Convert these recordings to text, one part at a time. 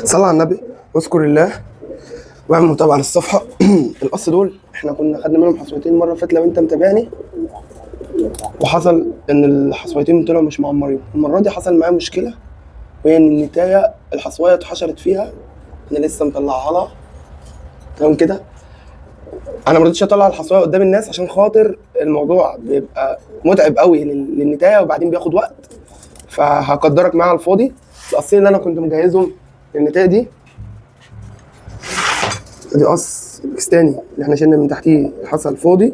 صلى على النبي واذكر الله واعمل متابعه للصفحه. القص دول احنا كنا خدنا منهم حصوتين المرة اللي فاتت لو انت متابعني، وحصل ان الحصويتين طلعوا مش معمرين. المرة دي حصل معايا مشكلة، وهي ان النتايه الحصوايه اتحشرت فيها، انا لسه مطلعها لها. تمام كده. انا ما رضيتش اطلع الحصوايه قدام الناس عشان خاطر الموضوع بيبقى متعب قوي للنتايه، وبعدين بياخد وقت، فهقدرك معايا على الفاضي. القصين اللي انا كنت مجهزهم للنتايه دي، ادي قص باكستاني اللي احنا شلنا من تحتيه الحصى الفاضي،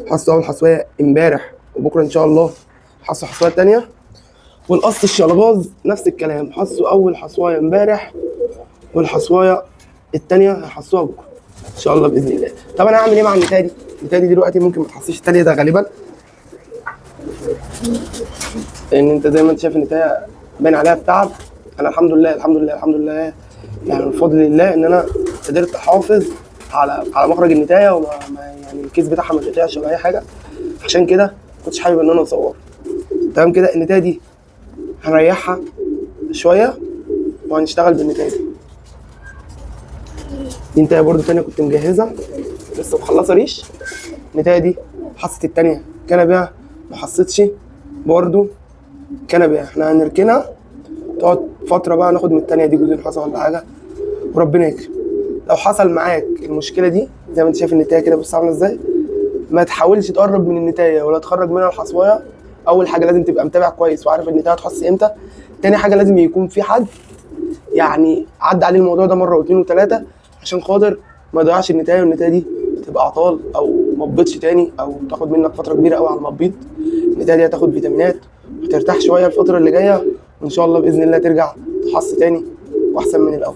حصة اول حصويه امبارح، وبكره ان شاء الله حصة حصويه تانية. والقص الشلباز نفس الكلام، حصوا اول حصوايه امبارح، والحصوايه التانية هيحصوها بكره ان شاء الله باذن الله. طب انا هعمل ايه مع النتايه دي؟ النتايه دي دلوقتي ممكن ما تحصيش التانية ده غالبا، لان انت زي ما انت شايف النتايه باين عليها التعب. انا الحمد لله الحمد لله الحمد لله، يعني من فضل الله ان انا قدرت احافظ على مخرج النتايه، وما يعني الكيس بتاعها ما اتقطعش ولا اي حاجة، عشان كده ما كنتش حابب ان انا اصور. تمام كده. النتايه دي هنريحها شوية وهنشتغل بالنتايه دي. دي نتايه برضو تانية كنت مجهزها لسه مخلصة ريش. النتايه دي حصت التانية كنبة، ما حصتش برضو كنبة، احنا هنركنها تقعد فترة بقى، ناخد من التانية دي جزء حصى ولا حاجة، وربنا يكرم. لو حصل معاك المشكلة دي زي ما انت شايف النتايه كده، بص عامله ازاي، ما تحاولش تقرب من النتايه ولا تخرج منها الحصوايه. اول حاجة لازم تبقى متابع كويس وعارف النتايه هتحص امتى. تاني حاجة لازم يكون في حد يعني عدى عليه الموضوع ده مرة واثنين وثلاثة عشان خاطر ما يضيعش النتايه، والنتايه دي تبقى عطال او ما تبيضش تاني، او تاخد منك فترة كبيرة قوي على ما تبيض. النتايه دي هتاخد فيتامينات وترتاح شوية الفترة اللي جاية، وان شاء الله باذن الله ترجع تحص تاني واحسن من الاول.